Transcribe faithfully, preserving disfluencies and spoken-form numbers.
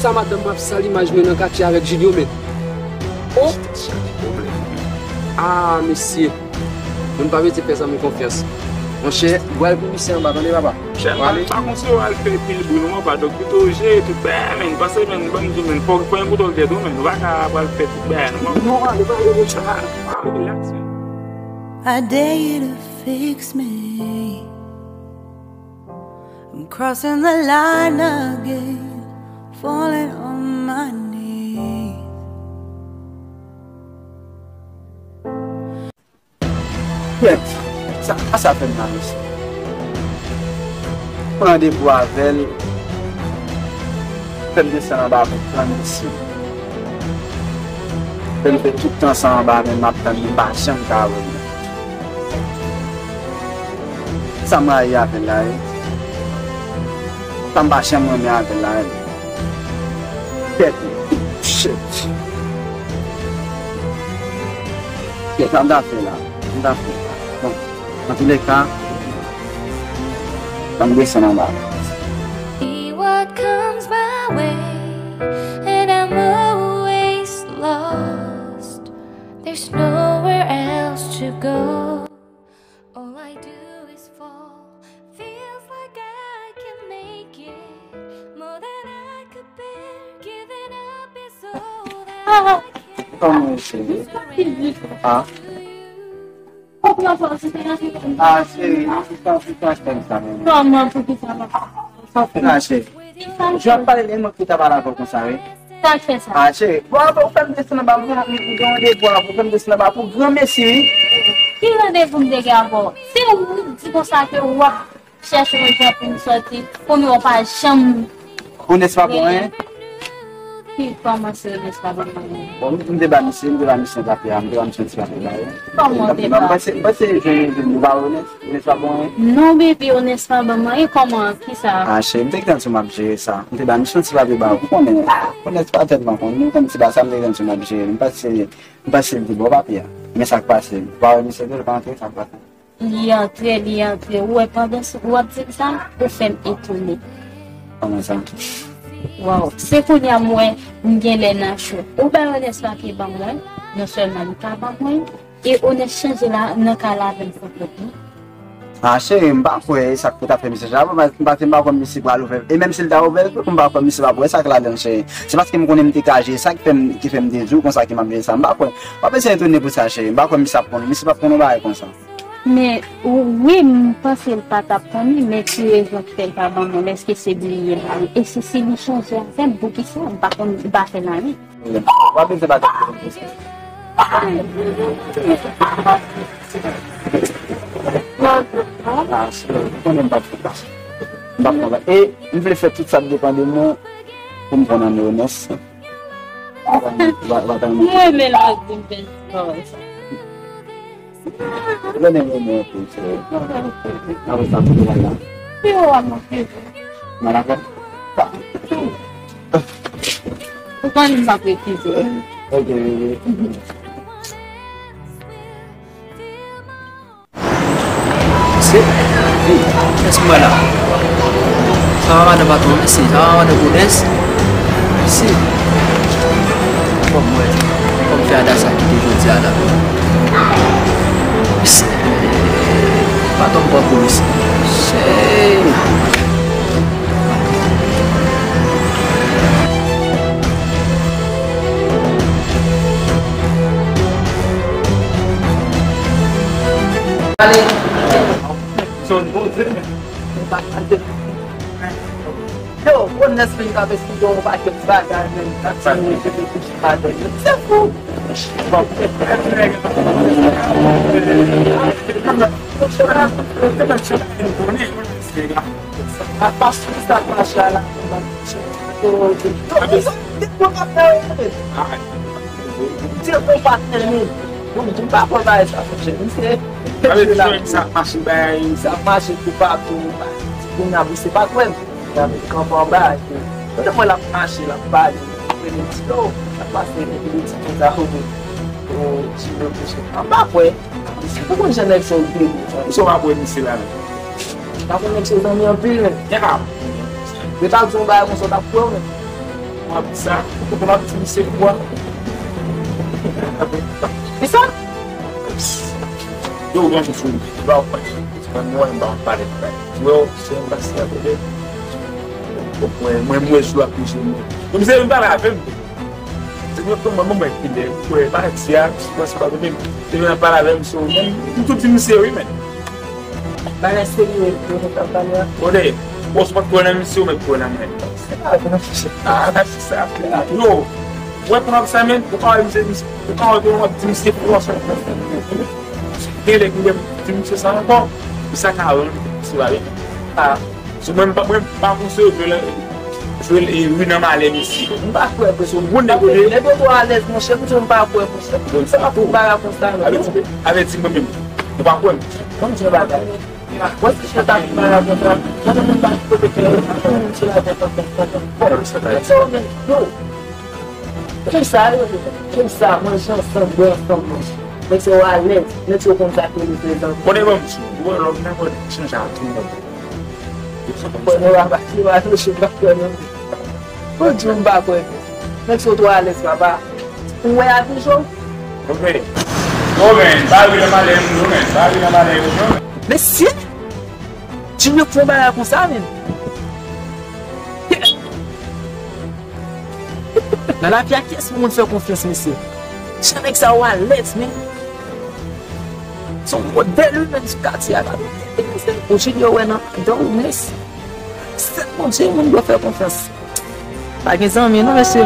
Sa madanm mwen ap sal imaj mwen nan katye avèk Julio, men. Oh! Ah, mesye. Moun pa bezwen fè zanmi konfyans. Monchè, ou al pou misye anba, tande, papa. Chè, pa, pa konn si w al fè pil bri non, papa. Donk, pito jere tout bagay, men. Paske, men, ban m di w, men, fò w pran yon kontwòl tèt ou, men. Ou pa ka pral fè tout bagay non, papa. Non, ale, ale, ale. Ah, ah, relax, men. I dare you to fix me. I'm crossing the line again, falling on my knees. Kèt, sa, sa fè m nan mesye. Pran randevou avè l, fè m desann anba pou pran mesye. Fè m fè tout tan sa anba, men m ap tann li, m pa janm ka wè l. Sa m rayi avè l la, wi. Sa m pa janm renmen avè l la, wi. Kèt, shit. Kèt, sa m ta fè la? M ta fè. Bon, antoulèka, ban m desann anba. See what comes my way, and I'm always lost. There's nowhere else to go. All I do is fall. Feels like I can make it more than I could bear. Giving up is all that I can do. Surrender to you. Ah, cheri, nou sou tan, sou tan, sou tan, sa menm. Kòman, poukisa papa? Sa w fè la, cheri? Jan ap pale, e mwen ki ta pale avè w konsa, wi. Sa k fè sa? Ah, cheri. Bon, avan w fè m desann anba, m gen yon randevou avè w, fè m desann anba pou gran mesye, wi. Ki randevou m te gen avè w? Se ou k di konsa ke w ap chèche yon jan pou m sòti, kounye a w pa janm. Onès pa bon, hein? Ki kòman se Onès pa bon, hein? Bon, m te ba misye, m te ba misye papye a, m te ba misye ti papye la, wi. Kòman w te ba? M panse, m panse jwenn yon moun pa Onès. Onès pa bon, hein? Non, baby, Onès pa ban mwen. E kòman? Kisa? Ah, cheri, m te gentan di w m ap jere sa. M te ba misye yon ti papye ba ou. Ou konnen, Onès pa tèlman konn. Ou konn ti bagay sa, m te gentan di w m ap jere. M panse, m panse l te ba w papye a. Men sa k pase? Ou pa wè misye tou, li pa antre, sa k pase? Li antre, li antre. Ou wè, pandan s-, w ap di m sa, ou fè m etone. Kòman sa? Waw, se kounye a m wè m genlè nan cho. Ou bay Onès papye ban mwen, non sèlman li pa ban mwen, e Onès chanje la, nan kay la avè m pou kote. Ah, cheri, m pa kwè e sa k pou ta fè misye chanje. M pa, m pa, m pa kwè misye pral ouvè. E menm si l ta ouvè l tou, m pa kwè misye p ap wè sa k ladan l, cheri. Se paske m konnen m te ka jere sa ki fè m, ki fè m te di w konsa ke m ap jere sa. M pa kwè. W ap bezwen etone pou sa, cheri. M pa kwè misye ap konnen. Misye p ap konnen yon bagay konsa. Men, wi, m panse l pa t ap konnen, men ki rezon ki fè l pa ban mwen? Èske se bliye l? E si, si li chanje avè m, poukisa? M pa konn, m pa fè l anyen. W ap bezwen bat. Ah, si, ou konnen m p ap fè sa. M p ap fè sa. E m vle fè tout sa k depann de mwen pou m pran nan Onès. Mwen, men lòt di m fè sa. Lè nèg renmen anpil, se apre sa pou la la. Pi ou a manke. Nan la fè. Ou konn m ap refize. Ok, bebe. Se, hey, kiyès m wè la? Sa pa madan patwon, mesye? Sa pa madan Godes? Mesye, fò m wè, fò m fè Adasa kite jodi a la. Mesye, patwon m pran kou, mesye. Shit. Yo, Onès fin ka eskize yon pakèt bagay, men, se fou. Bon. Sa k pase, sa k pase a la. Depi w ap fè yo, di l pou patnè li. Bon, m pa kwè bagay sa, monchè. Misye, sa ap mache, bay, sa ap mache toupatou. Kounye a misye pa kwè m. Kanpe anba. Kote mwen l ap mache, l ap pale, rele m ti yo, sa k pase, rele ti konsa, o, o, ti yo, ti yo. M pa kwè. Ou konn jan nèg sa yo vle di sa. Misye w ap wè misye la menm. M pa konn nèg sa yo zanmi anpil menm. Yo ta di yon bagay konsa, w t ap kwè w menm. M ap di sa, ou konn ap di misye kwa? Kisa? Yo, ou branche sou li. Ba w pale. Mwen, mwen, ba w pale. Yo, se yon pastè kote. Mwen, mwen, mwen, sou ap pije mwen. Misye vin pale avè m. Se mwen, mwen, mwen, mwen, ki lè, mwen, pa di a, mwen, se pa kote. Se mwen, pale avè m, so, mwen, m tou di misye, wi, men. Bagay serye, yo, nou t ap pale a. Kote, bòs, ou pa t kwè nan misye, ou mèt kwè nan mwen. Se pa vre, non, monchè. Ah, se sa. Yo, ou wè, pran sa, men, ou pa wè misye, misye, ou pa wè, w ap di misye, fò sa. Gen lè, gen lè, di misye sa ankò. Sa ka rann, se pa vre. Ah. Sou mwen, m pa, mwen, m pa konseye jwe, jwe e ri nan malè mesye. M pa kwè, mesye. Bon, nèg yo, nèg yo twò alèz, monchè. M di w, m pa kwè, monchè. Bon, sa tou. Bagay konsa, non. Avèti, avèti mwen menm. Ou pa kwè m. Bon, di yon bagay. Mwen, si je ta fè bagay konsa, mwen, m pa kote ke, mwen, m se la tèt ansanm, ansanm. Bon, sa yo menm, yo. Kisa yo ye? Kisa? Manje ansanm, bwè ansanm, monchè. Nèg sa yo alèz. Nèg sa yo konn sa ki rele prezan. Bon, e bon, mesye. Ou wè, lòm nan, mwen, chanje a tou, mwen. Mwen pa pati, mwen pa touche, mwen pa kwè nan li. Ou di m pa kwè. Nèg sa yo twò alèz, papa. Ou wè a toujou? Yo men. Yo men, pa ri nan malè moun yo men. Pa ri nan malè moun yo men. Mesye! Junior fè yon bagay konsa, men. Nan lavi a, kiyès pou moun fè konfyans, mesye? Jan nèg sa yo alèz, men. Se yon modèl, wi, menm sou katye a, la. Pou Junior wè nan, nan Womnes. Sèl Bondye, moun dwe fè konfyans. Pa gen zanmi, non, mesye.